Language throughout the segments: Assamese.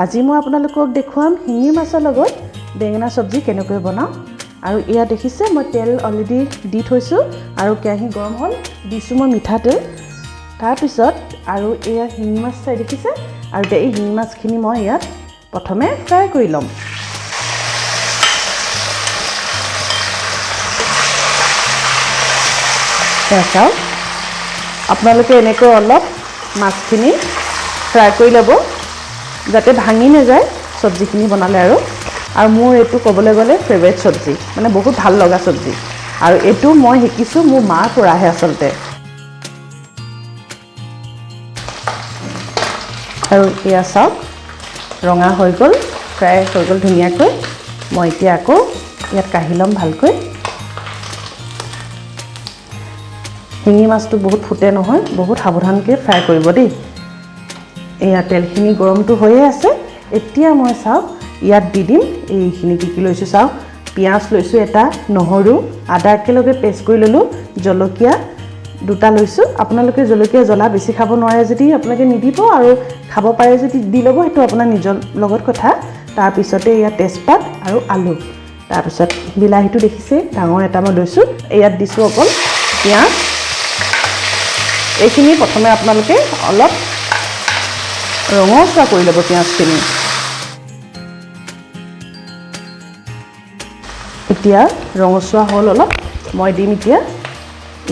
আজি মই আপোনালোকক দেখুৱাম শিঙি মাছৰ লগত বেঙেনা চব্জি কেনেকৈ বনাওঁ। আৰু এয়া দেখিছে মই তেল অলৰেডি দি থৈছোঁ আৰু কেৰাহী গৰম হ'ল, দিছোঁ মই মিঠাতেল। তাৰপিছত আৰু এয়া শিঙি মাছ চাই দেখিছে, আৰু এই শিঙি মাছখিনি মই ইয়াত প্ৰথমে ফ্ৰাই কৰি ল'ম। চাওক আপোনালোকে এনেকৈ অলপ মাছখিনি ফ্ৰাই কৰি ল'ব যাতে ভাঙি নাযায় চব্জিখিনি বনালে। আৰু আৰু মোৰ এইটো ক'বলৈ গ'লে ফেভৰেট চব্জি, মানে বহুত ভাল লগা চব্জি। আৰু এইটো মই শিকিছোঁ মোৰ মাৰ পৰাহে আচলতে। আৰু এয়া চাওক ৰঙা হৈ গ'ল, ফ্ৰাই হৈ গ'ল ধুনীয়াকৈ। মই এতিয়া আকৌ ইয়াত কাঢ়ি ল'ম ভালকৈ। শিঙি মাছটো বহুত ফুটে নহয়, বহুত সাৱধানকৈ ফ্ৰাই কৰিব দেই। এয়া তেলখিনি গৰমটো হৈয়ে আছে। এতিয়া মই চাওক ইয়াত দি দিম এইখিনি কি কি লৈছোঁ চাওক। পিঁয়াজ লৈছোঁ এটা, নহৰু আদা একেলগে পেষ্ট কৰি ল'লোঁ, জলকীয়া দুটা লৈছোঁ। আপোনালোকে জলকীয়া জ্বলা বেছি খাব নোৱাৰে যদি আপোনালোকে নিদিব, আৰু খাব পাৰে যদি দি ল'ব, সেইটো আপোনাৰ নিজৰ লগত কথা। তাৰপিছতে ইয়াত তেজপাত আৰু আলু, তাৰপিছত বিলাহীটো দেখিছে ডাঙৰ এটা মই লৈছোঁ, ইয়াত দিছোঁ অকল পিঁয়াজ। এইখিনি প্ৰথমে আপোনালোকে অলপ ৰঙচুৱা কৰি ল'ব পিঁয়াজখিনি। এতিয়া ৰঙচুৱা হ'ল অলপ, মই দিম এতিয়া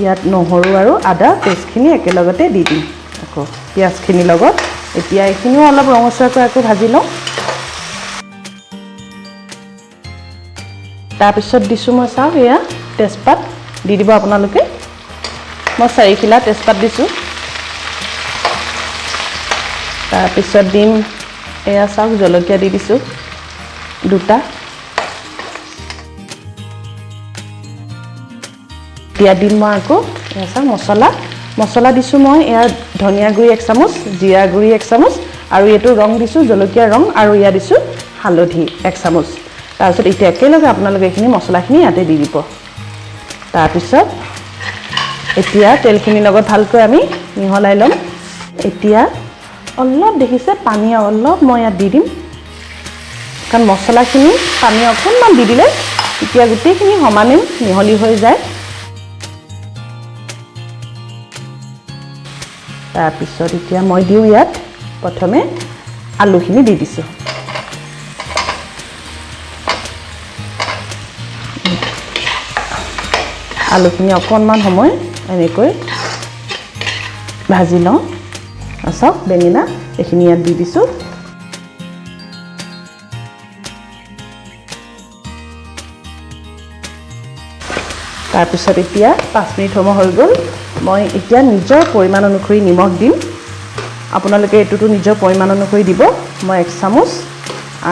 ইয়াত নহৰু আৰু আদা পেষ্টখিনি একেলগতে দি দিম আকৌ পিঁয়াজখিনিৰ লগত। এতিয়া এইখিনিও অলপ ৰঙচুৱাকৈ আকৌ ভাজি লওঁ। তাৰপিছত দিছোঁ মই চাওক এয়া তেজপাত দি দিব আপোনালোকে। মই 4 খিলা তেজপাত দিছোঁ। তাৰপিছত দিম এয়া চাওক জলকীয়া দি দিছোঁ দুটা। এতিয়া দিম মই আকৌ এয়া চাওক মছলা। মছলা দিছোঁ মই এয়া ধনিয়া গুড়ি 1 চামুচ, জিৰা গুড়ি 1 চামুচ, আৰু এইটো ৰং দিছোঁ জলকীয়া ৰং, আৰু এয়া দিছোঁ হালধি 1 চামুচ। তাৰপিছত এতিয়া একেলগে আপোনালোকে এইখিনি মছলাখিনি ইয়াতে দি দিব। তাৰপিছত এতিয়া তেলখিনিৰ লগত ভালকৈ আমি মিহলাই ল'ম। এতিয়া অলপ দেখিছে পানী অলপ মই ইয়াত দি দিম, কাৰণ মছলাখিনি পানী অকণমান দি দিলে তেতিয়া গোটেইখিনি সমানে মিহলি হৈ যায়। তাৰপিছত এতিয়া মই দিওঁ ইয়াত প্ৰথমে আলুখিনি দি দিছোঁ। আলুখিনি অকণমান সময় এনেকৈ ভাজি লওঁ। চাওক বেঙেনা এইখিনি ইয়াত দি দিছোঁ। তাৰপিছত এতিয়া 5 মিনিট সময় হৈ গ'ল। মই এতিয়া নিজৰ পৰিমাণ অনুসৰি নিমখ দিম। আপোনালোকে এইটোতো নিজৰ পৰিমাণ অনুসৰি দিব। মই 1 চামুচ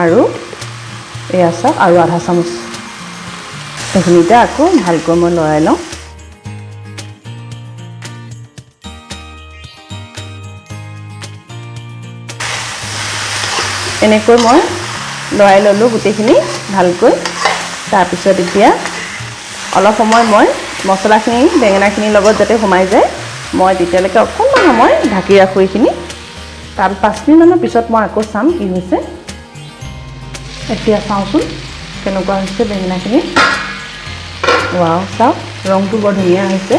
আৰু এয়া চাওক আৰু আধা চামুচ। এইখিনিতে আকৌ ভালকৈ মই লৰাই লওঁ। এনেকৈ মই লৰাই ল'লোঁ গোটেইখিনি ভালকৈ। তাৰপিছত এতিয়া অলপ সময় মই মছলাখিনি বেঙেনাখিনিৰ লগত যাতে সোমাই যায় মই তেতিয়ালৈকে অকণমান সময় ঢাকি ৰাখোঁ এইখিনি। তাৰ 5 মিনিটমানৰ পিছত মই আকৌ চাম কি হৈছে। এতিয়া চাওঁচোন কেনেকুৱা হৈছে বেঙেনাখিনি। ৱাও, চাওক ৰংটো বৰ ধুনীয়া হৈছে।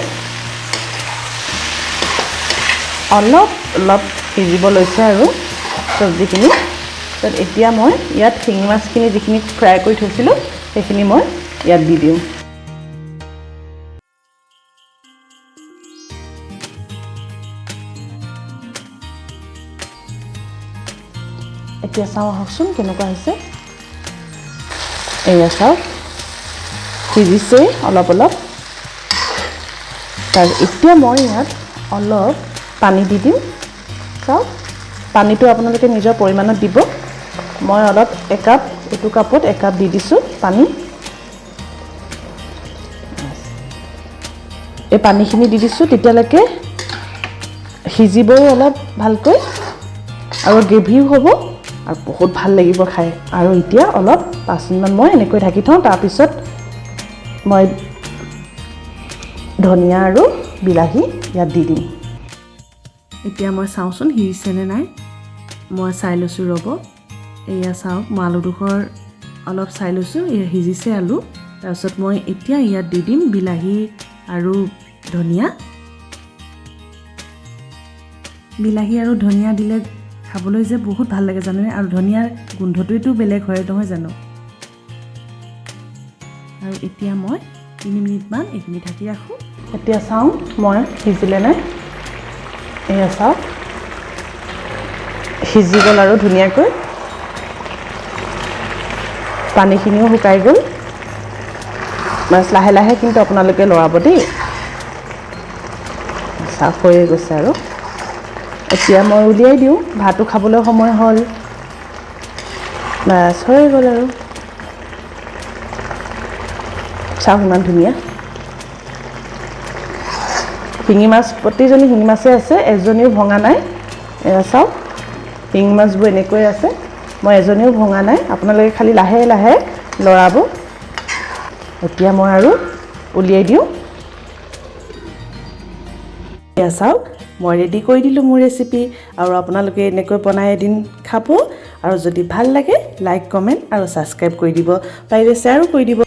অলপ অলপ সিজিব লৈছে আৰু চব্জিখিনি। এতিয়া মই ইয়াত শিঙি মাছখিনি যিখিনি ফ্ৰাই কৰি থৈছিলোঁ সেইখিনি মই ইয়াত দি দিওঁ। এতিয়া চাওঁ আহকচোন কেনেকুৱা হৈছে। এয়া চাওক সিজিছে অলপ অলপ। তাৰ এতিয়া মই ইয়াত অলপ পানী দি দিম। চাওক পানীটো আপোনালোকে নিজৰ পৰিমাণত দিব। মই অলপ একাপ, এইটো কাপত 1 কাপ দি দিছোঁ পানী। এই পানীখিনি দি দিছোঁ, তেতিয়ালৈকে সিজিবও অলপ ভালকৈ আৰু গ্ৰেভিও হ'ব আৰু বহুত ভাল লাগিব খাই। আৰু এতিয়া অলপ 5 মিনিটমান মই এনেকৈ ঢাকি থওঁ। তাৰপিছত মই ধনিয়া আৰু বিলাহী ইয়াত দি দিম। এতিয়া মই চাওঁচোন সিজিছেনে নাই, মই চাই লৈছোঁ ৰ'ব। এয়া চাওক, মই আলুডোখৰ অলপ চাই লৈছোঁ, এয়া সিজিছে আলু। তাৰপিছত মই এতিয়া ইয়াত দি দিম বিলাহী আৰু ধনিয়া। বিলাহী আৰু ধনিয়া দিলে খাবলৈ যে বহুত ভাল লাগে, জানেনে? আৰু ধনিয়াৰ গোন্ধটোৱেতো বেলেগ হয়, নহয় জানো? আৰু এতিয়া মই 3 মিনিটমান এইখিনি ঢাকি ৰাখোঁ। এতিয়া চাওঁ মই সিজিলে নাই। এয়া চাওক, সিজি গ'ল আৰু ধুনীয়াকৈ পানীখিনিও শুকাই গ'ল। বাছ, লাহে লাহে কিন্তু আপোনালোকে লৰাব দেই। চাওক, হৈয়ে গৈছে আৰু এতিয়া মই উলিয়াই দিওঁ। ভাতো খাবলৈ সময় হ'ল। বাছ, হৈ গ'ল আৰু। চাওক, ইমান ধুনীয়া শিঙি মাছ। প্ৰতিজনী শিঙি মাছেই আছে, এজনীও ভঙা নাই। এয়া চাওক, শিঙি মাছবোৰ এনেকৈ আছে, মই এজনীও ভঙা নাই। আপোনালোকে খালি লাহে লাহে লৰাব। এতিয়া মই আৰু উলিয়াই দিওঁ। এয়া চাওক, মই ৰেডি কৰি দিলোঁ মোৰ ৰেচিপি। আৰু আপোনালোকে এনেকৈ বনাই এদিন খাব আৰু যদি ভাল লাগে লাইক, কমেণ্ট আৰু ছাবস্ক্ৰাইব কৰি দিব, পাৰিলে শ্বেয়াৰো কৰি দিব।